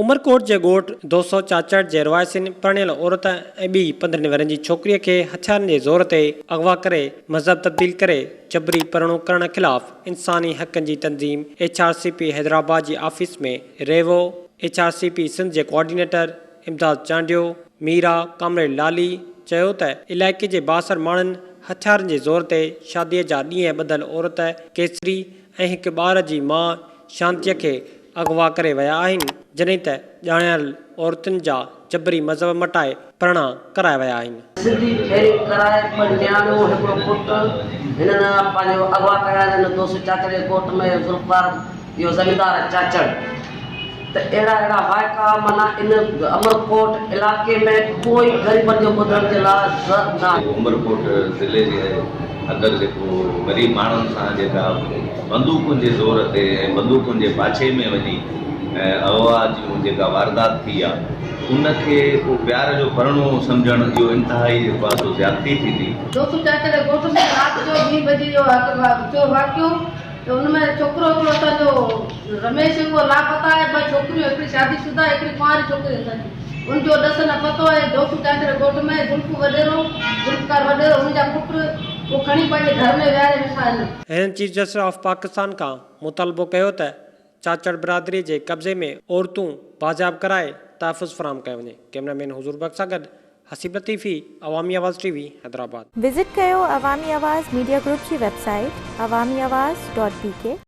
عمرڪوٽ جي ڳوٺ دوسو چاچڙ جي رهواسين پرڻيل عورت ۽ ٻي 15 ورهين جي ڇوڪريء کي هٿيارن جي زور تي اغوا ڪري مذهب تبديل ڪري جبري پرڻو ڪرڻ خلاف انساني حقن جي تنظيم H R C P Hyderabad جي آفيس ۾ ريوو H R C P Sindh جي ڪوآرڊينيٽر امداد چانڊيو، ميرا، ڪامريڊ لالي چيو ته علائقي جي بااثر ماڻهن هٿيارن جي زور تي شاديء جا ڏينهن ٻڌل عورت ڪيسري ۽ هڪ ٻار جي ماء شانتيء کي اغوا ڪري ويا آهن، جڏهن ته ڄاڻايل عورتن جا جبري مذهب مٽائي پرڻا ڪرايا ويا آهن. سنڌي ڦيري ڪرائي ٻه نياڻيون هڪڙو پٽ هنن پنهنجو اغوا ڪيا آهن هن دوست چاچڙ جي ڳوٺ ۾ ذوالفقار اهو زميندار چاچڙ ته اهڙا اهڙا واقعا معنيٰ ان عمرڪوٽ علائقي ۾ ڪوئي غريبن جو ٻڌڻ جي لاء ناهي. عمرڪوٽ ضلعي جي اندر جيڪو غريب ماڻهن سان جيڪا بندوقن جي زور تي ۽ بندوقن جي پاڇي ۾ وڃي ۽ اغوا جون جيڪا واردات ٿي آ ان کي ڪو پيار جو پرڻو سمجهڻ اهو انتهائي جيڪو آ سو زيادتي ٿيندي. دوسو چاچڙ جي ڳوٺ ۾ رات جو ٻي بجي جو ٿيو واقعو ته ان ۾ ڇوڪرو هڪڙو اسان جو رميش اهو لاپتا آهي ٻه ڇوڪريون هڪڙي شادي شده هڪڙي ڪنواري ڇوڪري اسان جي ان جو ڏس نه پتو آهي دوسو چاچڙ ڳوٺ ۾ زلفو وڏيرو ذوالفقار وڏيرو ان جا پٽ اهو کڻي پنهنجي گهر ۾ ويهاري ويٺا آهن. هنن چيف جسٽس آف پاڪستان کان مطالبو ڪيو ته چاچڙ برادري جي قبضي ۾ عورتون بازياب ڪرائي تحفظ فراهم ڪيو وڃي. ڪئميرا مين حضور بخش سان گڏ Haseeb Latifi, Awami Awaz T V, Hyderabad. Visit ڪيو عوامي آواز ميڊيا گروپ جي website Awami Awaz dot B K.